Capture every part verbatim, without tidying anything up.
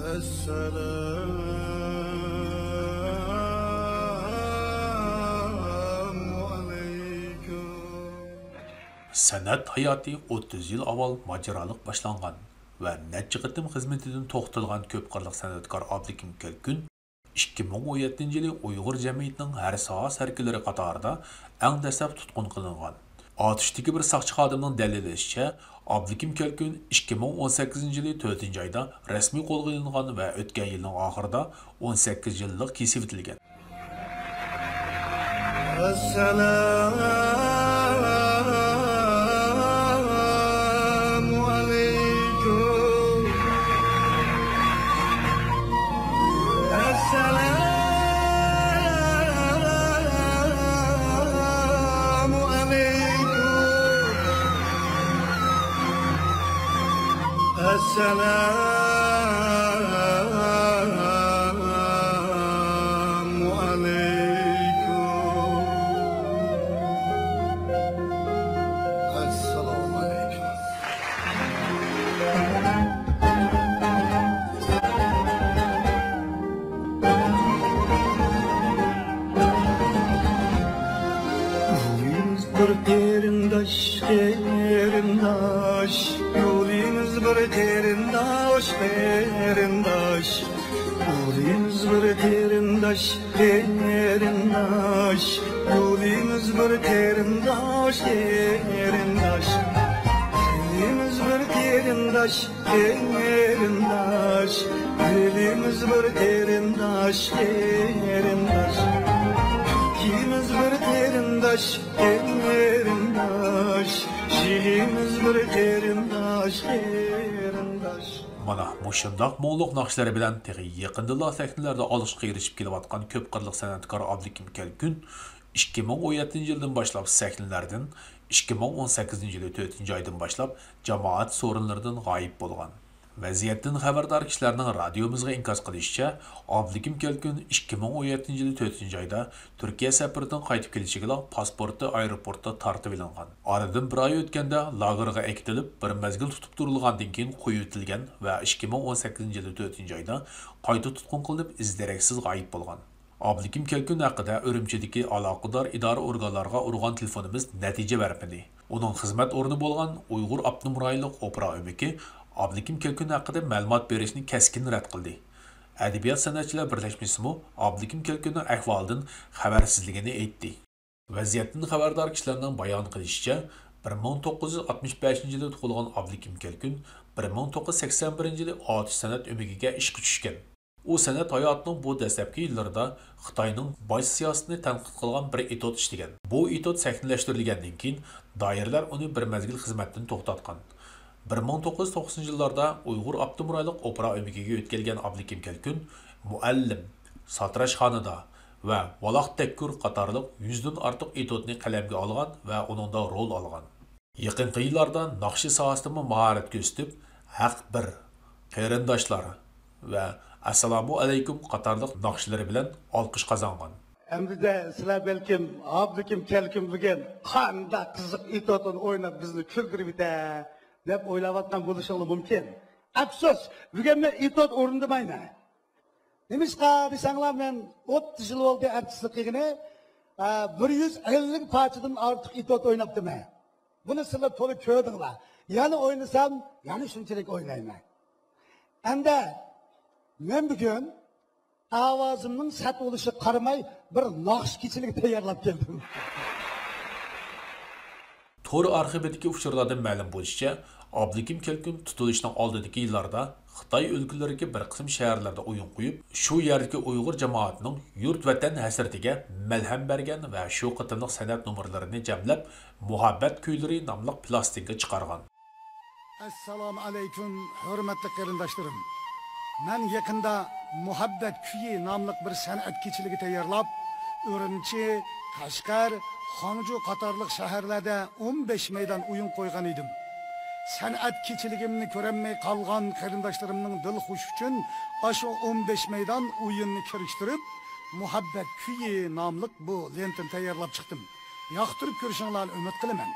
ئەسسالامۇ ئەلەيكۇم. سەنئەت ھاياتى ئوتتۇز يىل ئاۋۋال ماجىرالىق باشلانغان ۋە نەچچە قېتىم خىزمىتىدىن توختىتىلغان كۆپ قىرلىق سەنئەتكار ئابلىكىم كەلكۈن ئىككى مىڭ ئون يەتتىنچى يىلى ئۇيغۇر جەمئىيىتىنىڭ ھەر ساھە سەركىلىرى قاتارىدا ئەڭ دەسلەپ تۇتقۇن قىلىنغان. ئاتۇشتىكى بىر ساقچى خادىمنىڭ دەلىللىشىچە، ئابلىكىم كەلكۈن ئىككى مىڭ ئون سەككىزىنچى يىلى تۆتىنچى ئايدا رەسمىي قولغا ئېلىنغان ۋە ئۆتكەن يىلنىڭ ئاخىرىدا ئون سەككىز يىللىق كېسىۋېتىلگەن. ئەسسالامۇ ئەلەيكۇم. ئەسسالامۇ ئەلەيكۇم. ئەسسالامۇ ئەلەيكۇم. ئەسسالامۇ ئەلەيكۇم. يولىمىز بىر قېرىنداش، قېرىنداش. يولىمىز بىر قېرىنداش، قېرىنداش. يولىمىز بىر قېرىنداش، قېرىنداش. يولىمىز بىر قېرىنداش، قېرىنداش. يولىمىز بىر قېرىنداش، قېرىنداش، دىلىمىز بىر قېرىنداش، قېرىنداش. كۆكىمىز بىر قېرىنداش، قېرىنداش، يېرىمىز بىر قېرىنداش، قېرىنداش. مانا مۇشۇنداق مۇڭلۇق ناخشىلىرى بىلەن تېخى يېقىندىلا سەھنىلەردە ئالقىشقا ئېرىشىپ كېلىۋاتقان كۆپ قىرلىق سەنئەتكار ئابلىكىم كەلكۈن ئىككى مىڭ ئون يەتتىنچى يىلدىن باشلاپ سەھنىلەردىن، ئىككى مىڭ ئون سەككىزىنچى يىلى تۆتىنچى ئايدىن باشلاپ جامائەت سورۇنلىرىدىن غايىب بولغان. ۋەزىيەتتىن خەۋەردار كىشىلەرنىڭ رادىيومىزغا ئىنكاس قىلىشىچە، ئابلىكىم كەلكۈن ئىككى مىڭ ئون يەتتىنچى يىلى تۆتىنچى ئايدا تۈركىيە سەپىرىدىن قايتىپ كېلىشىگىلا پاسپورتى ئايروپورتتا تارتىۋېلىنغان. ئارىدىن بىر ئاي ئۆتكەندە لاگېرغا ئەكېتىلىپ، بىر مەزگىل تۇتۇپ تۇرۇلغاندىن كېيىن قويۇۋېتىلگەن ۋە ئىككى مىڭ ئون سەككىزىنچى يىلى تۆتىنچى ئايدا قايتا تۇتقۇن قىلىنىپ، ئىز دېرەكسىز غايىب بولغان. ئابلىكىم كەلكۈن ھەققىدە ئۈرۈمچىدىكى ئالاقىدار ئىدارە ئورگانلارغا ئۇرغان تېلېفونىمىز نەتىجە بەرمىدى. ئۇنىڭ خىزمەت ئورنى بولغان ئۇيغۇر ئاپتونوم رايونلۇق ئوپېرا ئۆمىكى ئابلىكىم كەلكۈن ھەققىدە مەلۇمات بېرىشنى كەسكىن رەت قىلدى. ئەدەبىيات سەنئەتچىلەر بىرلەشمىسىمۇ ئابلىكىم كەلكۈننىڭ ئەھۋالىدىن خەۋەرسىزلىكىنى ئېيتتى. ۋەزىيەتتىن خەۋەردار كىشىلەرنىڭ بايان قىلىشىچە، بىر مىڭ توققۇز يۈز ئاتمىش بەشىنچى يىلى تۇغۇلغان ئابلىكىم كەلكۈن بىر مىڭ توققۇز يۈز سەكسەن بىرىنچى يىلى ئاتۇش سەنئەت ئۆمىكىگە ئىشقا چۈشكەن. ئۇ سەنئەت ھاياتىنىڭ بۇ دەسلەپكى يىللىرىدا خىتاينىڭ باج سىياسىتىنى تەنقىد قىلغان بىر ئېتوت ئىشلىگەن. بۇ ئېتوت سەھنىلەشتۈرۈلگەندىن كېيىن، دائىرىلەر ئۇنى بىر مەزگىل خىزمەتتىن توختاتقان. بىر مىڭ توققۇز يۈز توقسىنىنچى يىللاردا ئۇيغۇر ئاپتونوم رايونلۇق ئوپېرا ئۆمىكىگە ئۆتكەلگەن ئابلىكىم كەلكۈن مۇئەللىم، ساتىراشخانىدا ۋە ۋالاق تەككۈر قاتارلىق يۈزدىن ئارتۇق ئېتوتنى قەلەمگە ئالغان ۋە ئۇنىڭدا رول ئالغان. يېقىنقى يىللاردا ناخشا ساھەسىدىمۇ ماھارەت كۆرسىتىپ، ھەق بىر، قېرىنداشلار ۋە ئەسسالامۇ ئەلەيكۇم قاتارلىق ناخشىلىرى بىلەن ئالقىش قازانغان. ئەمدىدە سىلەر بەلكىم ئابلىكىم كەلكۈن بۈگۈن قانداق قىزىق ئېتوتنى ئويناپ بىزنى كۈلدۈرۈۋېتە دەپ ئويلاۋاتقان بولۇشۇڭلار مۇمكىن. ئەپسۇس، بۈگۈن مەن ئېتوت ئورۇندىمايمەن. نېمىشقا دېسەڭلار، مەن ئوتتۇز يىل بولدى ئارتىسلىق قىلغىنى، ئە، بىر يۈز ئەللىك پارچىدىن ئارتۇق ئېتوت ئويناپتىمەن. بۇنى سىلەر تولا كۆردۈڭلار. يەنە ئوينىسام، يەنە شۇنچىلىك ئوينايمەن. ئەمدى مەن بۈگۈن ئاۋازىمنىڭ سەت بولۇشىغا قارىماي، بىر ناخشا كېچىلىكى تەييارلاپ كەلدىم. تور ئارخىپىدىكى ئۇچۇرلاردىن مەلۇم بولۇشىچە، ئابلىكىم كەلكۈن تۇتۇلۇشنىڭ ئالدىدىكى يىللاردا خىتاي ئۆلكىلىرىدىكى بىر قىسىم شەھەرلەردە ئويۇن قويۇپ، شۇ يەردىكى ئۇيغۇر جامائىتىنىڭ يۇرت ۋەتەن ھەسرىتىگە مەلھەم بەرگەن ۋە شۇ قېتىملىق سەنئەت نومۇرلىرىنى جەملەپ، مۇھەببەت كۈيلىرى ناملىق پىلاستىنكا چىقارغان. ئەسسالامۇ ئەلەيكۇم، ھۆرمەتلىك قېرىنداشلىرىم! مەن يېقىندا مۇھەببەت كۈيى ناملىق بىر سەنئەت كېچىلىكى تەييارلاپ، ئۈرۈمچى، قەشقەر، خاڭجۇ قاتارلىق شەھەرلەردە ئون بەش مەيدان ئويۇن قويغان ئىدىم. سەنئەت كېچىلىكىمنى كۆرەلمەي قالغان قېرىنداشلىرىمنىڭ دىل خۇشى ئۈچۈن ئاشۇ ئون بەش مەيدان ئويۇننى كىرىشتۈرۈپ، مۇھەببەت كۈيى ناملىق بۇ لېنتىنى تەييارلاپ چىقتىم. ياقتۇرۇپ كۆرۈشۈڭلارنى ئۈمىد قىلىمەن.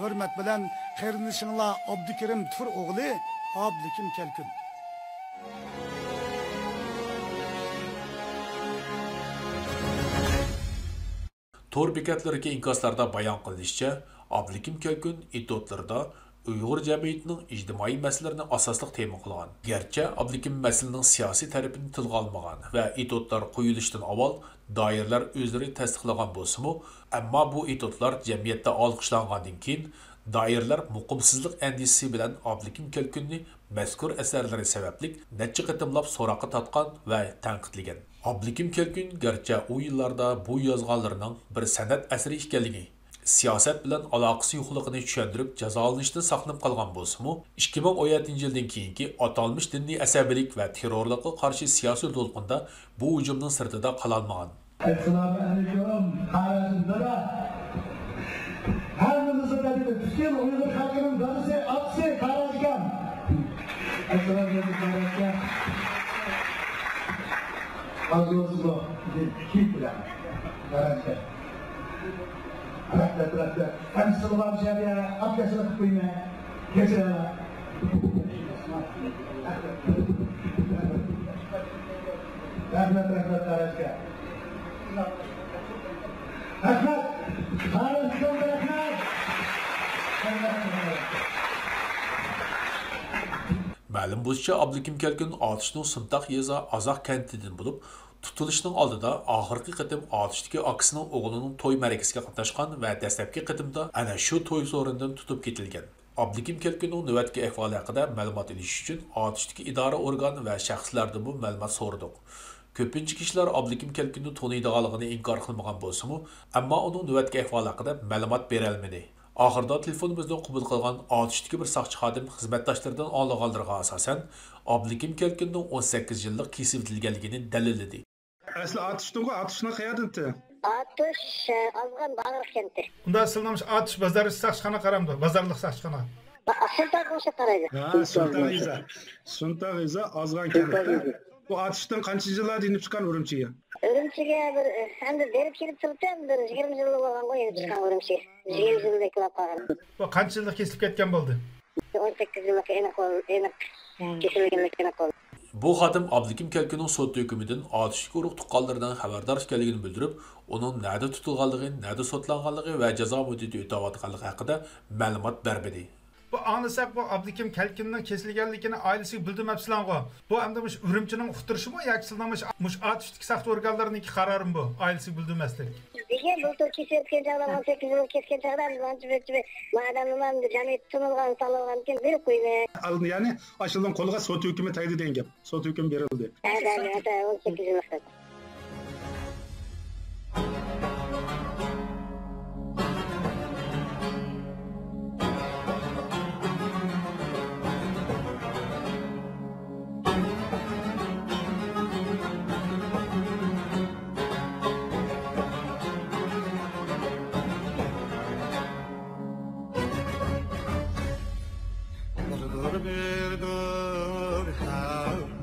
ھۆرمەت بىلەن، قېرىندىشىڭلار ئابدۇكېرىم تۇر ئوغلى ئابلىكىم كەلكۈن. تور بېكەتلىرىدىكى ئىنكاسلاردا بايان قىلىنىشىچە، ئابلىكىم كەلكۈن ئېتيۇدلىرىدا ئۇيغۇر جەمئىيىتىنىڭ ئىجتىمائىي مەسىلىلىرىنى ئاساسلىق تېما قىلغان. گەرچە ئابلىكىم مەسىلىنىڭ سىياسىي تەرىپىنى تىلغا ئالمىغان ۋە ئېتيۇدلار قويۇلۇشتىن ئاۋۋال دائىرىلەر ئۆزلىرى تەستىقلىغان بولسىمۇ، ئەمما بۇ ئېتيۇدلار جەمئىيەتتە ئالقىشلانغاندىن كېيىن، دائىرىلەر مۇقىمسىزلىق ئەندىشىسى بىلەن ئابلىكىم كەلكۈننى مەزكۇر ئەسەرلىرى سەۋەبلىك نەچچە قېتىملاپ سوراققا تارتقان ۋە تەنقىدلىگەن. ئابلىكىم كەلكۈن گەرچە ئۇ يىللاردا بۇ يازغانلىرىنىڭ بىر سەنئەت ئەسىرى ئىكەنلىكى، سىياسەت بىلەن ئالاقىسى يوقلۇقىنى چۈشەندۈرۈپ، جازالىنىشتىن ساقلىنىپ قالغان بولسىمۇ، ئىككى مىڭ ئون يەتتىنچى يىلدىن كېيىنكى ئاتالمىش دىنىي ئەسەبىيلىك ۋە تېررورلۇققا قارشى سىياسىي دولقۇندا بۇ ھۇجۇمنىڭ سىرتىدا قالالمىغان. ئەسسالامۇ ئەلەيكۇم، قاراشىم دادا. ھەممىمىزنىڭ دادىسى، پۈتۈن ئۇيغۇر خەلقىنىڭ دادىسى، ئاپىسى قاراش ئاكام. ئەسسالامۇ ئەلەيكۇم، قاراش ئاكا. ئاز بولسىمۇ، كېيىن بىلەن. قاراش ئاكا. رەھمەت، رەھمەت. ئەمسىلىۋال شەھەرگە ئاپكەشلىك قىلىپ قويىمەن. كەچۈرۈڭلار. رەھمەت، رەھمەت، قاراشكا. رەھمەت. قاراشكا رەھمەت. مەلۇم بولۇشىچە، ئابلىكىم كەلكۈن ئاتۇشنىڭ سۇنتاق يېزا ئازاق كەنتىدىن بولۇپ، تۇتۇلۇشنىڭ ئالدىدا ئاخىرقى قېتىم ئاتۇشتىكى ئاكىسىنىڭ ئوغلىنىڭ توي مەرىكىسىگە قاتناشقان ۋە دەسلەپكى قېتىمدا ئەنە شۇ توي سورۇنىدىن تۇتۇپ كېتىلگەن. ئابلىكىم كەلكۈننىڭ نۆۋەتتىكى ئەھۋالى ھەققىدە مەلۇمات ئېلىش ئۈچۈن ئاتۇشتىكى ئىدارە ئورگان ۋە شەخسلەردىنمۇ مەلۇمات سورىدۇق. كۆپىنچە كىشىلەر ئابلىكىم كەلكۈننى تونۇيدىغانلىقىنى ئىنكار قىلمىغان بولسىمۇ، ئەمما ئۇنىڭ نۆۋەتتىكى ئەھۋالى ھەققىدە مەلۇمات بېرەلمىدى. ئاخىرىدا تېلېفونىمىزدىن قوبۇل قىلغان ئاتۇشتىكى بىر ساقچى خادىم خىزمەتداشلىرىدىن ئاڭلىغانلىرىغا ئاساسەن، ئابلىكىم كەلكۈننىڭ ئون سەككىز يىللىق كېسىۋېتىلگەنلىكىنى دەلىللىدى. ئەسلى ئاتۇشتىنغۇ، ئاتۇشنىڭ قەيەردىنتى؟ ئاتۇش، ئە، ئازغان باغرىق كەنتى. ئۇندا سىلنىڭ ئاتۇش بازار ساقچىخانا قارامدۇ، بازارلىق ساقچىخانا؟ سۇنتاغ بولسا قارايدۇ. ھە، سۇنتاغ يېزا. سۇنتاغ يېزا ئازغان كەنتى. بۇ ئاتۇشتىن قانچە يىللاردا يېنىپ چىققان ئۈرۈمچىگە؟ ئۈرۈمچىگە بىر، ئەمدى بېرىپ كېلىپ تۇرۇپتۇ، بىر يىگىرمە يىل بولغانغۇ يېنىپ چىققان ئۈرۈمچى. يىگىرمە يىل بولۇپ قالغان. بۇ قانچە يىللىق كېسىلىپ كەتكەن بولدى؟ ئون سەككىز يىللىق ئېنىق بول-، ئېنىق كېسىلگەنلىك ئېنىق بولدى. بۇ خادىم ئابلىكىم كەلكۈننىڭ سوت ھۆكمىدىن ئاتۇشتىكى ئۇرۇق تۇغقانلىرىنىڭ خەۋەردار ئىكەنلىكىنى بىلدۈرۈپ، ئۇنىڭ نەدە تۇتۇلغانلىقى، نەدە سوتلانغانلىقى ۋە جازا مۇددىتى ئۆتەۋاتقانلىقى ھەققىدە مەلۇمات بەرمىدى. بۇ ئاڭلىساق، بۇ ئابلىكىم كەلكۈننىڭ كېسىلگەنلىكىنى ئائىلىسىگە بىلدۈرمەپسىلەرغۇ؟ بۇ ئەمدى مۇشۇ ئۈرۈمچىنىڭ ئۇقتۇرۇشىمۇ ياكى سىلىنىڭ مۇشۇ، مۇشۇ ئاتۇشتىكى ساقچى ئورگانلىرىنىڭكى قارارىمۇ بۇ، ئائىلىسىگە بىلدۈرمەسلىك؟ دېگەن بۇلتۇر كېسىۋەتكەن چاغدا، ئون سەككىز يىل كەتكەن چاغدا، ئەمدى ئانچە بىر، بىر، ما ئادەمنىمۇ ئەمدى جەمئىيەتتە تونۇلغان، تونۇلغاندىكىن بىر قوينى. ئالدى، يەنى ئاشۇنىڭ قولىغا سوت ھۆكمى تەگدى دېگەن گەپ. سوت ھۆكمى بېرىلدى. ھە، ھە، ھە، ئون سەككىز يىللىق. بىردۇر، بىردۇر، ھە،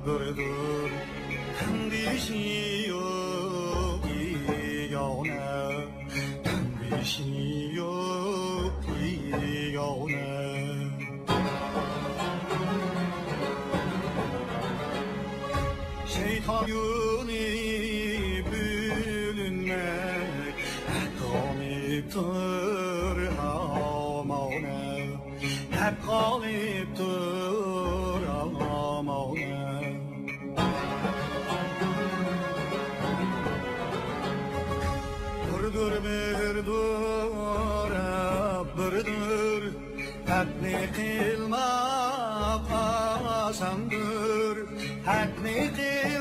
بىردۇر. تەڭدىشى يوق ياغنى، تەڭدىشى يوق ياغنى. شەيتان يولى بۆلۈنمەك، ھەق غالىبتۇر ھامانە. ھەق غالىبتۇر ھامانە. بىردۇر، بىردۇر، بىردۇر. ھەقنى قىلماق ئاساندۇر، ھەقنى قىل-